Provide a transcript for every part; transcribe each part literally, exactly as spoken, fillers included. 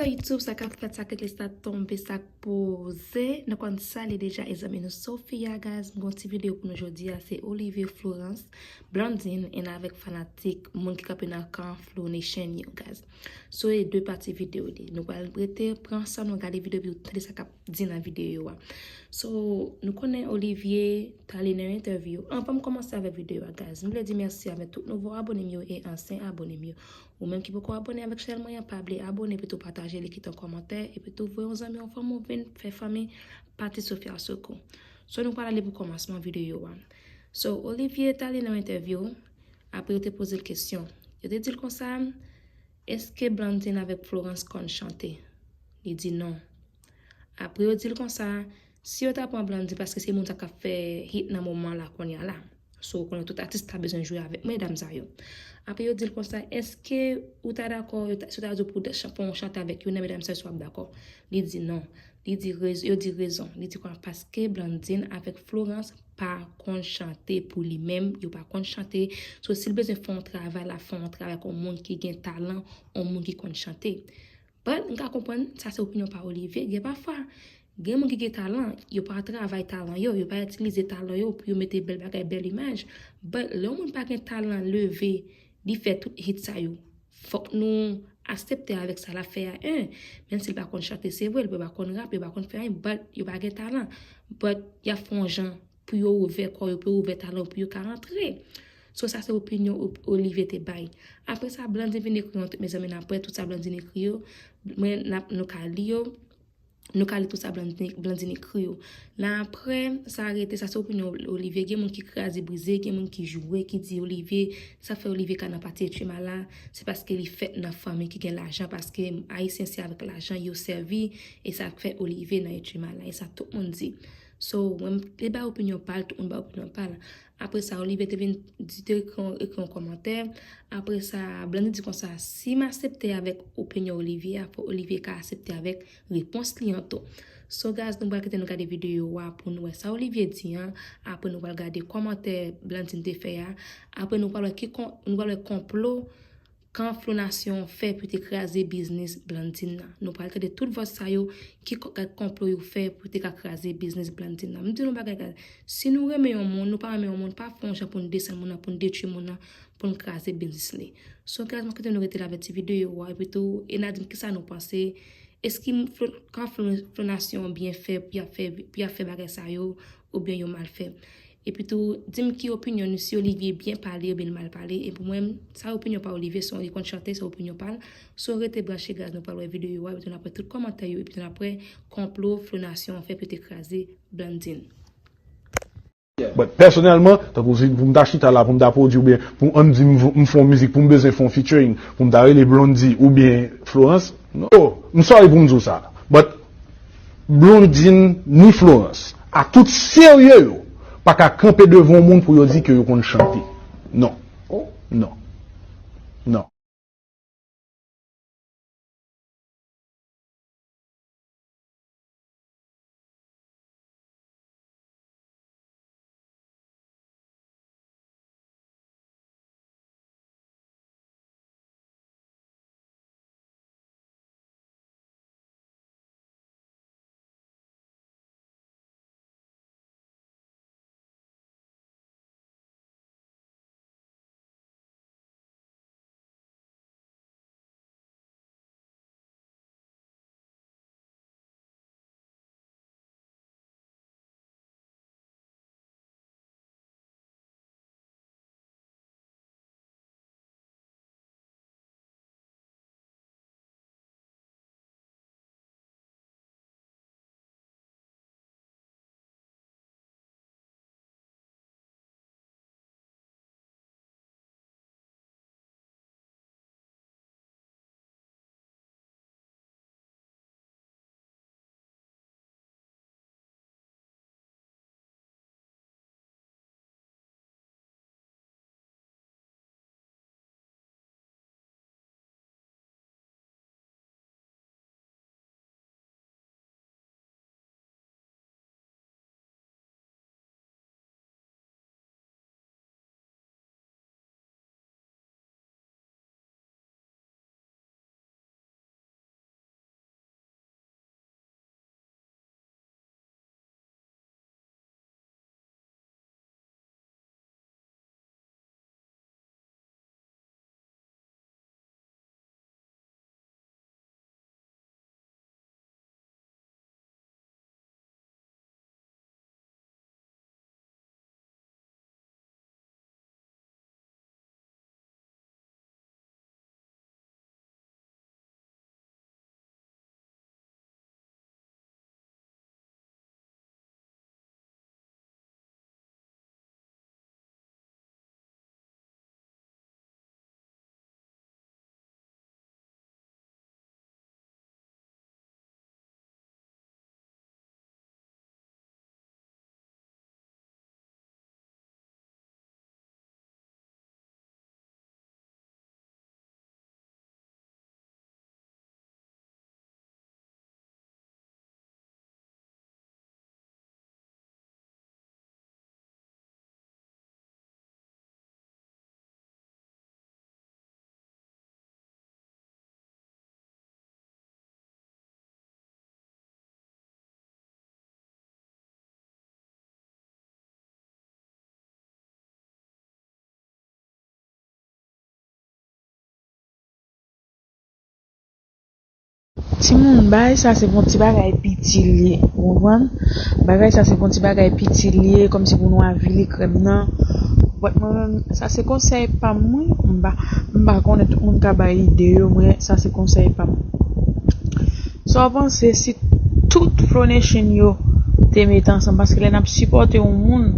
Hello YouTube, sa k ap fèt, sa k rete, sa tonbe, sa k poze. Nou konn sa li deja, e zanmi nou Sofia, guys. M gon ti videyo pou nou jodi a, se Olivier, Florence, Blandine, and avèk fanatik, moun ki kanpe nan kan Flow Nation yo, guys. So, e de pati videyo li. Nou pral rete, pran san nou gade videyo, pou nou tande sa k ap di nan videyo a. So, nou konnen Olivier t ale nan entèvyou. Anvan m kòmanse avèk videyo a, guys, m vle di mèsi avèk tout nouvo abone m yo e ansyen abone m yo. Ou menm ki poko abone avèk chanèl mwen an, pa bliye abone, epi tou pataje li, kite yon kòmantè, epi tou voye yon zanmi, yon fanmi w vin fè fanmi Pati Sofia Soko. So, nou pral ale pou kòmansman videyo a. So, Olivier t ale nan entèvyou, apre yo te poze l kesyon. Yo te di l konsa, èske Blandine avèk Florence konn chante? Li di non. Apre yo di l konsa, si yo ta pran Blandine, paske se moun sa k ap fè hit nan moman la kounye a la. So, ou konnen tout atis ta bezwen jwe avèk medam sa yo. Apre yo di l konsa, èske ou ta dakò, yo ta, si yo ta di w pou w chan-, fè yon chante avèk youn nan medam sa yo, si w ap dakò? Li di non. Li di rez-, yo di rezon. Li di konsa, paske Blandine avèk Florence pa konn chante pou li menm, yo pa konn chante. So, si l bezwen fè yon travay, l ap fè yon travay ak yon moun ki gen talan, yon moun ki konn chante. But, m ka konprann, sa se opinyon pa Olivier. Gen pafwa, gen moun ki gen talan, yo pa travay talan yo, yo pa itilize talan yo pou yo mete bèl bagay, bèl imaj. But, lè yon moun pa gen talan leve, li fè tout hit sa yo. Fòk nou aksepte avèk sa l ap fè a, en. Menm si l pa konn chante, se vre, li pa konn rape, li pa konn fè anyen, but yo pa gen talan. But, y ap fè yon jan pou yo ouvè kò yo, pou yo ouvè talan yo, pou yo ka rantre. So, sa se opinyon Op-, Olivier te bay. Apre sa, Blandine vin ekri yon, mezanmi, n ap wè tout sa Blandine ekri yo. Mwen, n ap, nou ka li yo. Nou ka li tout sa Blandine, Blandine ekri yo. Nan apre, sa rete, sa se opinyon Olivier. Gen moun ki kraze brize, gen moun ki joure, ki di Olivier, sa fè Olivier ka nan pati Etchema la, se paske li fèt nan fanmi ki gen lajan, paske Ayisyen se avèk lajan yo sèvi, e sa fè Olivier nan Etchema la, e sa tout moun di. So, mwen, m te bay opinyon pa l, tout moun bay opinyon pa l. Apre sa, Olivier te vin di, te ekri yon, ekri yon kòmantè. Apre sa, Blandine di konsa, si m aksepte avèk opinyon Olivier a, fò Olivier ka aksepte avèk repons li an tou. So, guys, nou pral kite nou gade videyo a pou nou wè sa Olivier di an. Apre, nou pral gade kòmantè Blandine te fè a. Apre, nou pral wè ki kon-, nou pral wè konplo kan Flow Nation fè pou te kraze biznis Blandine nan. Nou pral tande tout vòs sa yo, ki ko-, konplo yo fè pou te ka kraze biznis Blandine nan. M di nou bagay, guys, si nou renmen yon moun, nou pa renmen yon moun, pa fè yon jan pou n desann moun nan, pou n detwi moun nan, pou n kraze biznis li. So, guys, mwen kite nou rete la avèk ti videyo a, epi tou, e n a di m kisa nou panse, èske Flo-, kan Flo-, Flow Nation byen fè pou y ap fè, pou y ap fè bagay sa yo, oubyen yo mal fè? Epi tou, di m ki opinyon nou, si Olivier byen pale oubyen l mal pale. E pou mwen, sa opinyon pa Olivier, se yon, li konn chante, se opinyon pa l. So, rete branche, guys, nou pral wè videyo a, epi tou n ap wè tout kòmantè yo, epi tou n ap wè konplo Flow Nation fè pou te kraze Blandine. But pèsonèlman, tankou si pou m ta chita la, pou m ta pwodui oubyen pou ann di m, m fè yon mizik, pou m bezwen fè yon featuring, pou m ta rele Blondy oubyen Florence, non. Oh, m sorry pou m di w sa. But Blondine ni Florence, a tout serye yo, pa ka kanpe devan yon moun pou yo di ke yo konn chante. Non. Non. Non. Timoun, bagay sa se pou yon ti bagay piti l ye, ou konprann? Bagay sa se pou yon ti bagay piti l ye, kòmsi pou nou avili krèm nan. But mwen menm, sa se konsèy pa m, wi. M pa, m pa konnen, tout moun ka bay ide yo, mwen, sa se konsèy pa m. Sa w panse si tout Flow Nation yo te mete ansanm? Paske lè n ap sipòte yon moun,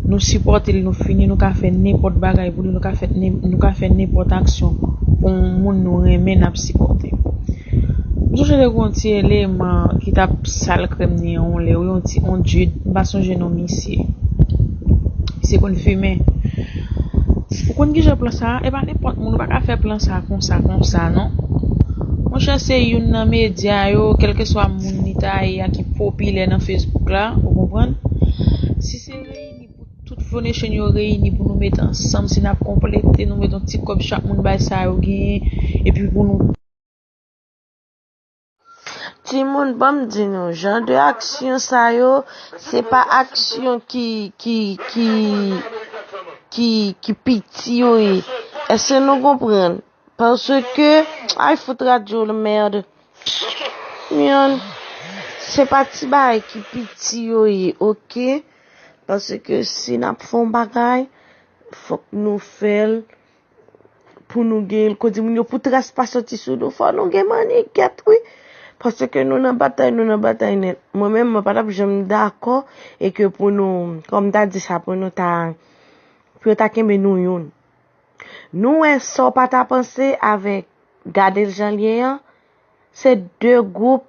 nou sipòte l, nou fini, nou ka fè nenpòt bagay pou li, nou ka fè, nou ka fè nenpòt aksyon pou yon moun nou renmen, n ap sipòte. M sonje te gen yon ti eleman ki t ap sal krèm ni an yon lè, wi, yon ti, yon djid, m pa sonje non misye. Misye konn fimen. Ou konn kijan plan sa, e pa nenpòt moun, ou pa ka fè plan sa konsa, konsa, non. Monchè, se youn nan medya yo, kèlkeswa moun li ta ye a ki popilè nan Facebook la, ou konprann? Si se reyini pou tout Flow Nation yo reyini pou nou mete ansanm, si n ap konplete, nou mete yon ti kòb chak moun bay sa yo genyen, epi pou nou Timoun, ban m di nou, jan de aksyon sa yo, se pa aksyon ki, ki, ki, ki, ki piti yo ye. Èske nou konprann? Paske, ay, fout radyo la, mèd. Myon, se pa ti bagay ki piti yo ye, oke? Paske si n ap fè yon bagay, fòk nou fè l pou nou gen l, kote moun yo pou tras pa soti sou nou, fò nou gen mannigèt, wi. Paske nou nan batay, nou nan batay nèt. Mwen menm, mwen pa t ap janm dakò e ke pou nou, kòm m ta di sa, pou nou ta, pou yo ta kenbe nou youn. Nou wè sa w pa ta panse avèk gade l jan l ye an, se de gwoup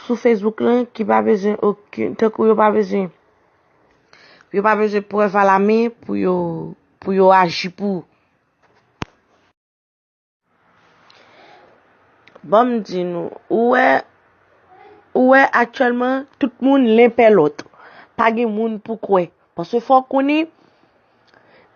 sou Facebook lan ki pa bezwen okenn, tankou yo pa bezwen, yo pa bezwen prèv alamen pou yo, pou yo aji pou. Ban m di nou, ou wè, ou wè aktyèlman, tout moun len pè lòt. Pa gen moun pou kwè. Paske fò w konnen,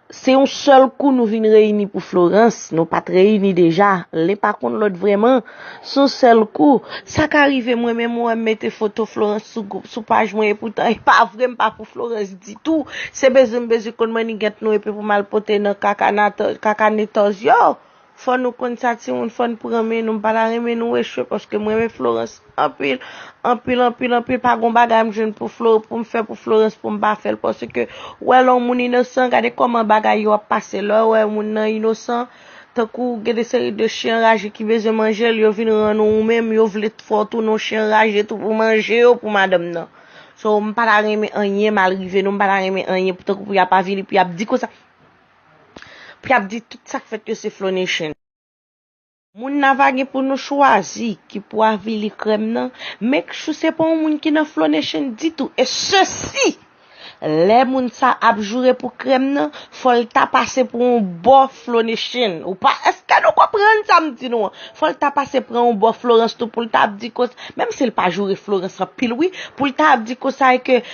se yon sèl kou nou vin reyini pou Florence. Nou pa t reyini deja. Len pa konn lòt vrèman. Se yon sèl kou. Sa ka rive mwen menm, ou wè m mete foto Florence sou gwoup, sou paj mwen, epoutan, e pa vre, m pa pou Florence ditou. Se bezwen m bezwen konn mannigèt nou, epi pou m al pote nan kaka nata-, kaka netòz yo. Fò nou konn sa, timoun, fò n pran men nou. M pa ta renmen nou echwe, paske mwen renmen Florence anpil, anpil, anpil, anpil. Pa gon bagay m jwenn pou Flo-, pou m fè pou Florence pou m pa fè l, paske w wè lè yon moun inosan, gade kòman bagay yo ap pase. Lè w wè yon moun nan inosan, tankou gen de seri de chen anraje ki bezwen manje l, yo vin rann ou, ou menm, yo vle fè w tounen yon chen anraje tou pou manje yo pou madanm nan. So, m pa ta renmen anyen mal rive nou, m pa ta renmen anyen pou tankou pou y ap avili, pou y ap di konsa. Pou y ap di tout sa k fèt yo se Flow Nation. Moun n a va gen pou nou chwazi ki pou avili krèm nan, make sure se pa yon moun ki nan Flow Nation ditou. E sesi, lè moun sa ap joure pou krèm nan, fò l ta pase pou yon bò Flow Nation. Ou pa, èske nou konprann sa m di nou an? Fò l ta pase pran yon bò Florence tou pou l ta ap di konsa, menm si l pa joure Florence anpil wi, pou l ta ap di konsa e ke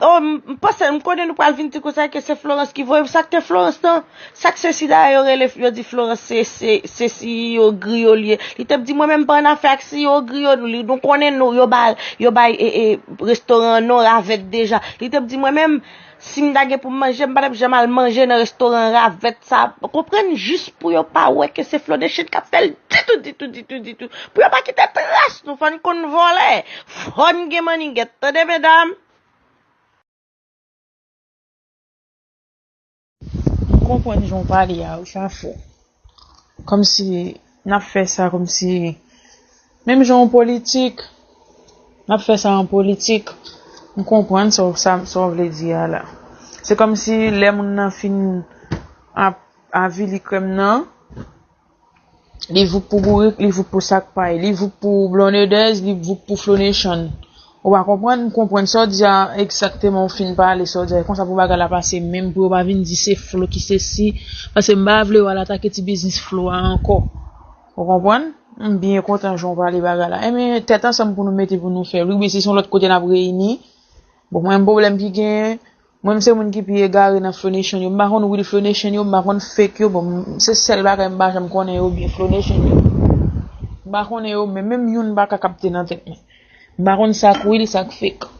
Oh, m, m panse, m konnen nou pral vin di konsa ke se Florence ki voye. Sa k te Florence nan? Sa k se si dayè yo rele, yo di Florence se, se, se siyo griyo li ye. Li t ap di, mwen menm m pa annafè ak siyo griyo, li, nou konnen nou, yo ba, yo bay e, e, restoran an non Ravèt deja. Li t ap di, mwen menm, si m ta gen pou m manje, m pa t ap janm al manje nan restoran Ravèt sa. Konprann, jis pou yo pa wè ke se Flow Nation k ap fè l ditou, ditou, ditou, ditou. Pou yo pa kite tras nou, fò n konn vòlè. Fò n gen mannigèt, tande medam? M konprann jan w pale a wi, sa fò. Kòmsi n ap fè sa, kòmsi menm jan w politik, n ap fè sa an politik. M konprann sa w, sa, sa w vle di a la. Se kòmsi lè moun nan fin ap avili krèm nan, li voup pou bourik, li voup pou sak pay, li voup pou blonedèz, li voup pou Flow Nation. Ou pa konprann? M konprann sa w di a egzakteman, ou fin pale sa w di a. E konsa pou bagay la pase menm, pou yo pa vin di se Flo ki se si. Paske m pa vle yo al atake ti biznis Flo a ankò. Ou konprann? M byen kontan jan w pale bagay la. Enben, tèt ansanm pou nou mete pou nou fè l. Wi, men si se yon lòt kote n ap reyini. Bon, mwen, pwoblèm ki genyen, mwen, m se moun ki pi egare nan Flow Nation yo. M pa konn real Flow Nation yo, m pa konn fake yo. Bon, m, se sèl bagay m pa janm konnen yo byen, Flow Nation yo. M pa konnen yo, men menm youn m pa ka kapte nan tèt mwen. M pa konn sa k real, sa k fake.